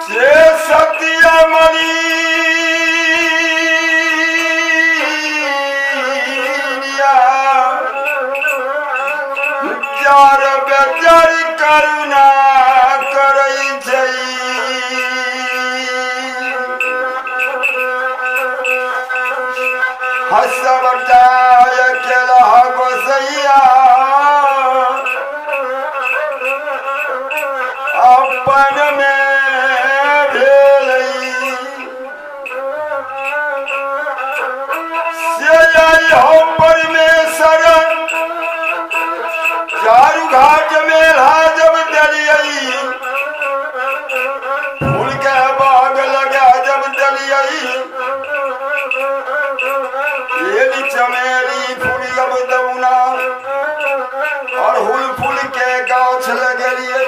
से सत्य मलिया जर बेजर करुणा करै छै। हसबटा अकेला गोसैया अपन मे भेलै। से आई हो परमेश्वर चारू घाट मेला जब देलियै, फूल के बाग लगा जब देलियै, एली चमेली फूल जब दौना अड़हुल फूल के गाछ लगेलियै,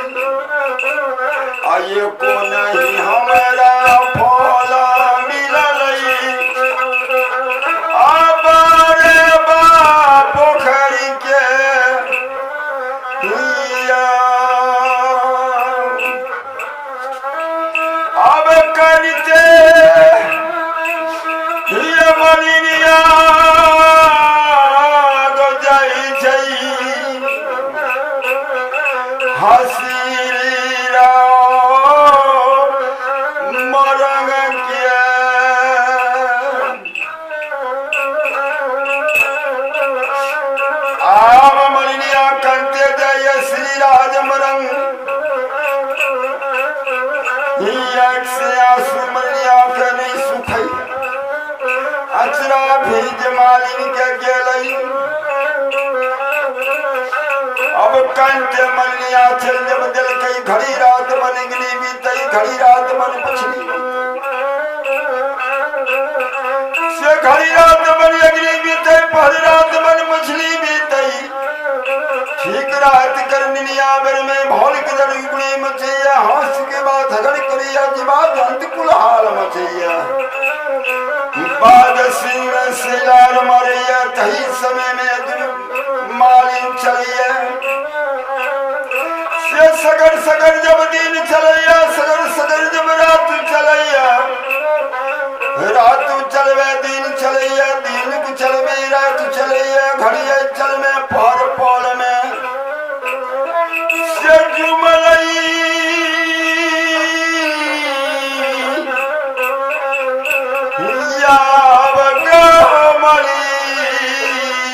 आ एको नहीं हमरा फल मिललै। आ बारे बा पोखरि के हिया। अब करते हिया मलिनिया गो जाइ छै हसीरा मरंग के। आब मलिनिया कंते जाइए श्री राज मरंग हिया से आंसू मलिनिया के नहीं सुखै। अचरा भीज मालिन के गेलै। अब कंते मलिनिया चल जब दिलकै, घड़ी रात बन गिली बीतै, घड़ी रात बन पछली से घड़ी रात बन अगली बीतै, पहली रात बन मछली बीतै। ठीक रात कर निनिया बेर में भौल के जड़ गुड़ी मचैया, हंस के बात झगड़ करिया जीवा जंत कुल हाल मचैया। बाद सिंह सिलार मरैया तही समय में मालिन चलैया। से सगर सगर जब दिन चलैया, सगर सगर जब रात चलैया, रात चलबे दिन चलैया, दिन चलबे रात चलैया, घड़िया चलमे पहर पल में से जुमलई याब मलिनिया।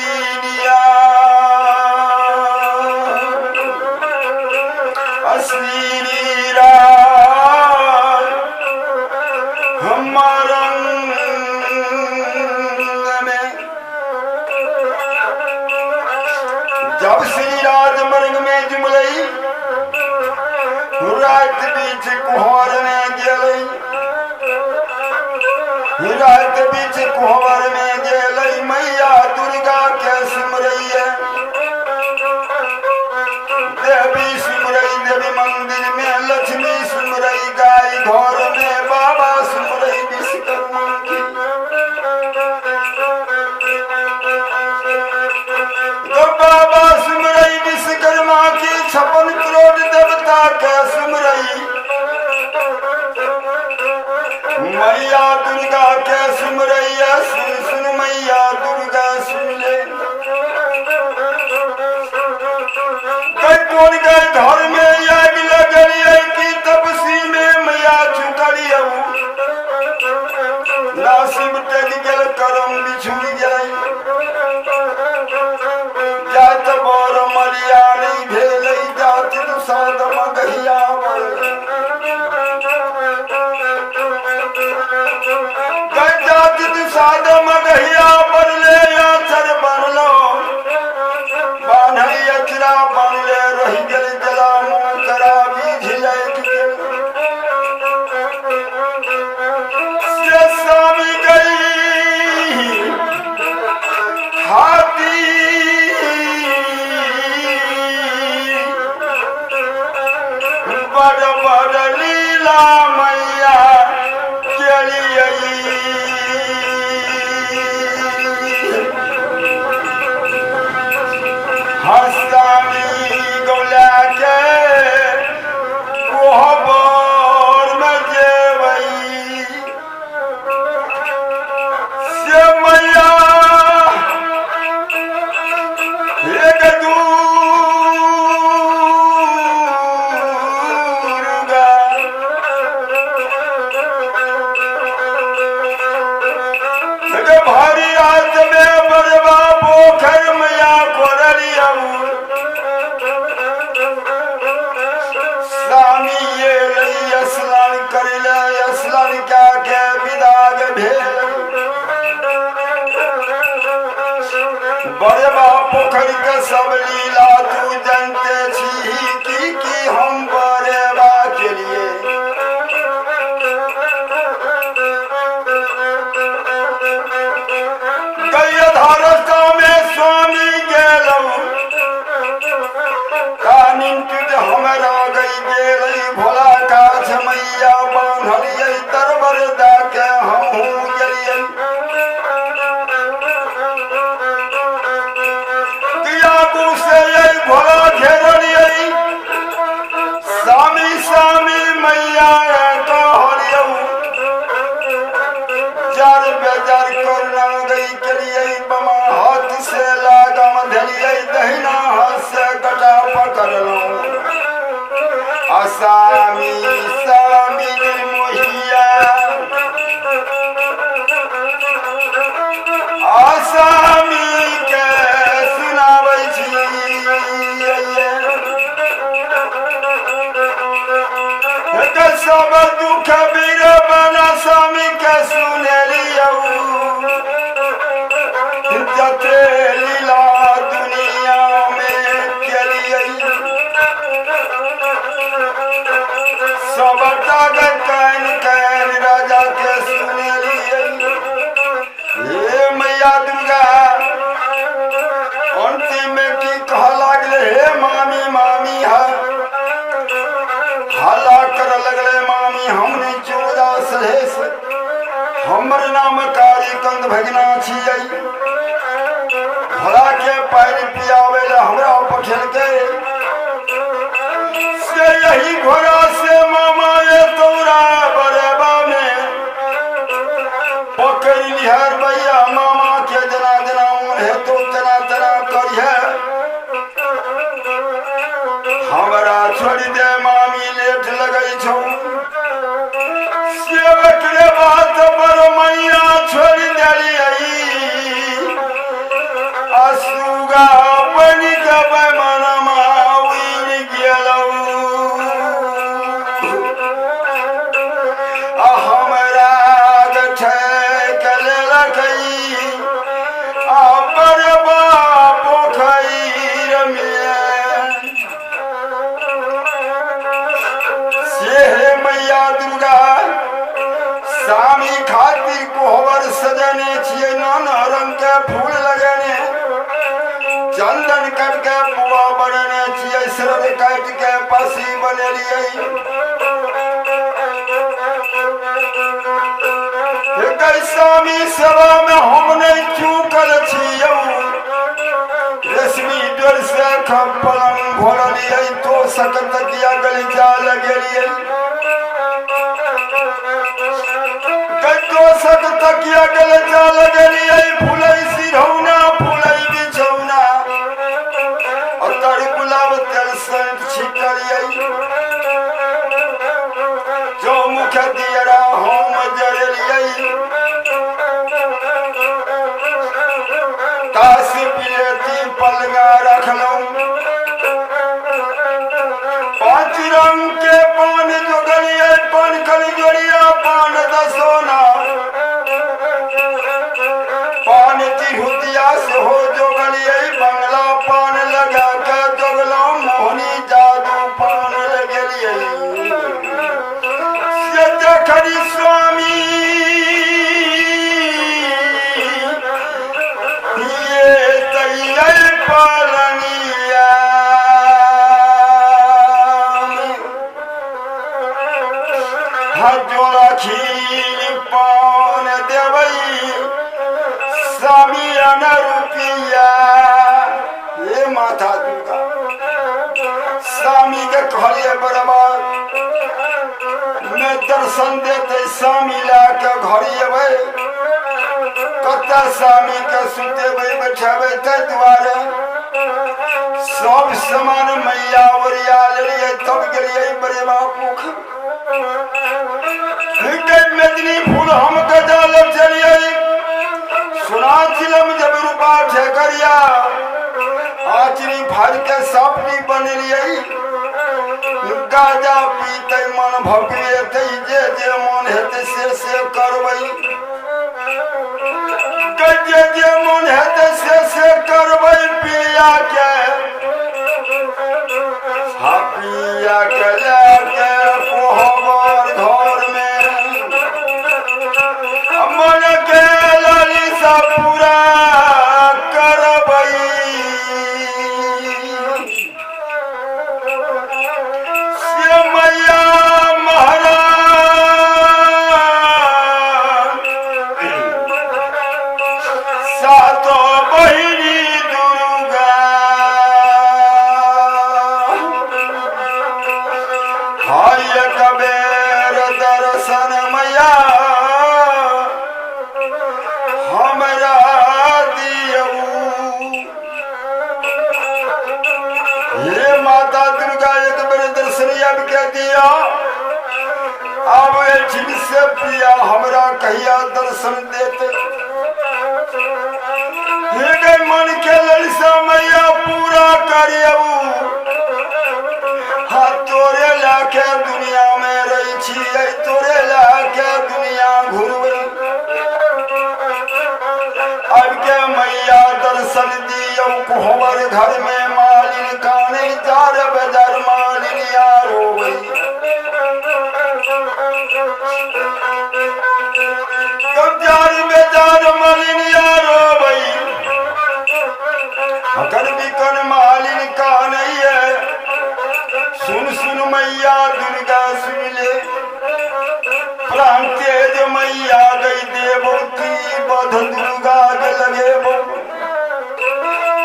श्री राम मरंग में जब श्री राज मरंग में जुमलई, रात बीच कुहर में गेलई, रात बीच कुहर में गेलई, मैया दुर्गा के सिमरैया देवी सिमरई देवी मंदिर में, लक्ष्मी सिमरई गाय घर में, बाबा सिमरई विश्वकर्मा की। तो बाबा सिमरई विश्वकर्मा की, 56 करोड़ देवता के सिमरई मैया दुर्गा के सिमरैया। सुन सुन मैया दुर्गा सुन ले, कौन के घर में आग लगलियै की तपसी में मैया चुकलियौ। नासिब टेक गेल करम बिछुड़ गेलै, जात बर मरिया नहीं भेलै, जात दुसाद मगहिया बर जात दुसाद मगहिया बरले आचर बनलो बान्हई अचरा बनले रहि गेल जला मुँह करा बीझ लागि गेल। से स्वामी गई हाथी बड़ बड़ लीला मैया केलियै। हस्ता बड़बा पोखरि के सब लीला तू जानते छी की की हम बड़बा के लिए। गैया रास्ता में स्वामी गेलौ कानिन तुझ हमरा गई गेलै भोला काछ मैया बान्हलियै तरबर दऽ के हमहूँ गेलियै। कियाकू से यै भोला घेरलियै स्वामी स्वामी मैया कहलियौ जर बेजर करुणा गई केलियै बमा हाथ से लगाम धलियै दहिना हाथ से गटा पकड़लहुँ असामी सामी निर्मोहिया आसामी के सुनाबै छी। सब दुख बीर बना स्वामी के सुनेलियौ जते लीला दुनिया में केलियै सबटा can can राजा के सुनेलियै। हे मैया दुर्गा, अंतिम में की कह लागले हे मामी मामी है हल्ला कर लगले मामी हम नहीं चोरा सहेस हमर नाम कारी कंद भगना छियै भोला के पानि पियावे ले हमरा पठेलकै से यही घोड़ा से मामा ये तोरा बरेबा में पकड़ि लिहर भैया मामा के जेना जेना मोन हेतौ तेना तेना करिहे हमरा छोड़ि दे मामी लेट लगै छौ। सेवक रे बात पर मैया छोड़ि देलियै असुगा बनि के बैमनमा उड़ि गेलौ आ हमरा ठेक लेलकै आ बरबा पोखरि मे। से हे मैया दुर्गा, सामी खातिर कोहबर सजने छियै, नाना रंग के फूल लगेने, चंदन काट के पुआ बनेने छियै, शरद काट के पसी बनेलियै। स्वामी सेवा में हम नहीं चूकल छियौ, रेशमी डोर से पलंग घोरलियै, तो सकत किया गलीचा लगेलियै, तो सक तकिया गलीचा लगेलियै, फूलै सिरौना फूलै बिछौना, अतर गुलाब तेल सेंट छिटलियै, चौमुख दियरा हम जरेलियै, तास पिलेती पलगा रखलहुँ, पांच रंग के पान जोगलियै, पान कल जोड़िया पान दसोना, पान तिरहुतिया सेहो जोगलियै, बंगला पान लगा के जोगलहुँ, मोहनी जादू पान लगेलियै। से जखन स्वामी ये तैयै पलनिया जोड़ा खीर पान देबै स्वामी रुपैया। हे माता दुर्गा, स्वामी के कहलिए बराबर में दर्शन देते, स्वामी लए के घर एबै, कतऽ स्वामी के सुतेबै बैठेबै, ताहि दुआरे सब सामान मैया ओरिया लेलियै, तब गेलियै बड़ेबा पोखर। मेदिनी फूल हम गजा चलियै, सोना चिलम जब रूपा ठेकरिया, आचरी फाड़ के सापनी बनेलियै, गाजा पीतै मन भगवेतै, जे जे मन हेतै से से करबै। जे जे मन हेतै से से करबै पिया के, हा पिया के लए के कोहबर घर में मन के ललिसा पूरा करबै। से मैया महाराज सातो बहिनी दुर्गा हाय एक बेर दर्शन मैया हमरा दियौ। हे माता दुर्गा, एक बेर दर्शन आबि के दिया। आब एहिठाम से पिया हमरा कहिया दर्शन देत? हे गे, मन के ललसा मैया पूरा करियौ। हा, तोरे लए के दुनिया में रहै छियै, तोरे लए के दुनिया घुरबै। अब के मैया दर्शन दियौ। कोहबर घर में मालिन काने, जार बजार मालिन रोबै। जार बेजार मालिन रोबै, हकर बिकन मालिन कानैये। सुन सुन मैया दुर्गा सुन ले, प्राण तेज मैया गई देबो की बध दुर्गा के लगेबो।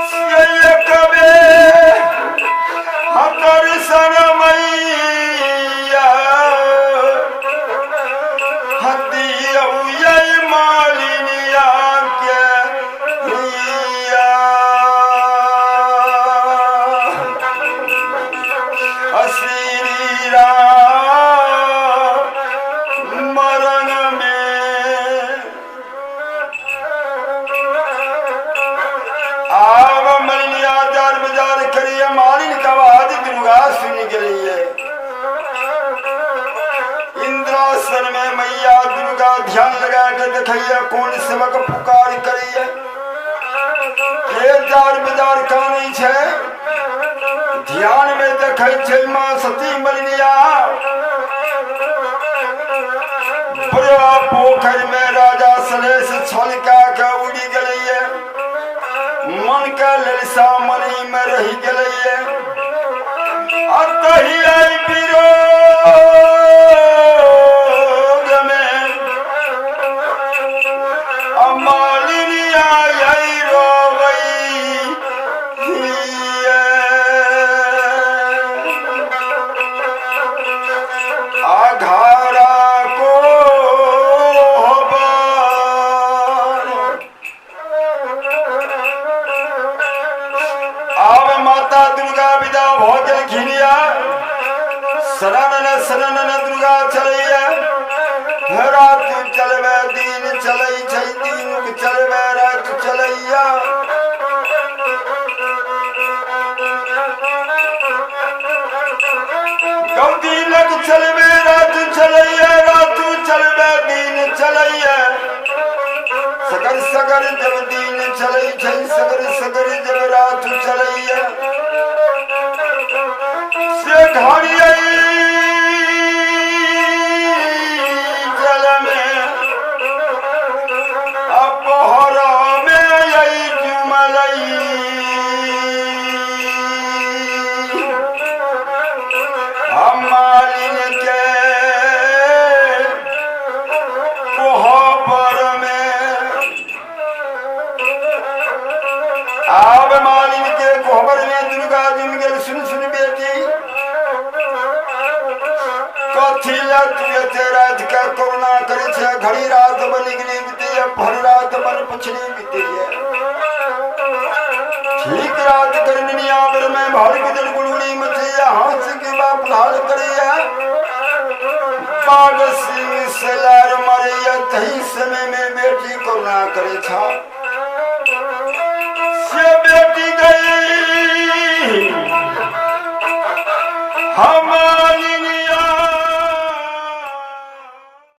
से कबे हकर सन मैया हदियौ यै मालिनिया के हिया। श्री राम मरण में आब मलिनिया जार बाजार करिए। मालिन का आवाज दुर्गा सुन गेलिए। इंद्रासन में मैया दुर्गा ध्यान लगा के देखिए, कौन सेवक पुकार करिए, के जार बाजार कानै छै। ध्यान में देखै छै माँ सती मलिनिया, बड़ा पोखरि में राजा सलेश छल कए के उड़ि गेलैये, मन के ललसा मनही में रहि गेलैये। आ तहिया विरोध में आ मालिनिया यै रोबै हिये। आघारा को बर। आब माता दुर्गा विदा भऽ गेलखिन या। शरण न शरण न दुर्गा चलैया। रात चलबे दिन चलै छै, दिन चलबे रात चलैया। गौ दिनक चलबे रात चलैया, रात चलबे दिन चलैया। सगर सगर जब दिन चलै छै, सगर सगर जब रात चलैया। से घड़ी जल में अपहर में आई जुमलई। मालिन के कोहबर में। आब मालिन के कोहबर में दुर्गा जुम गेल। सुन सुन बेटी, कथी लए तू एते राति के करुणा करै छै? घड़ी रात बनि गेली बीतैया, भर रात बन पुछली बीतैया। ठीक रात करनिया बेर में भर गुजर गुलगुली मचैया, हंस के बाप लाल करैया, बाघ सिंह से लार मारैया। तही समय में बेटी करुणा करै छा।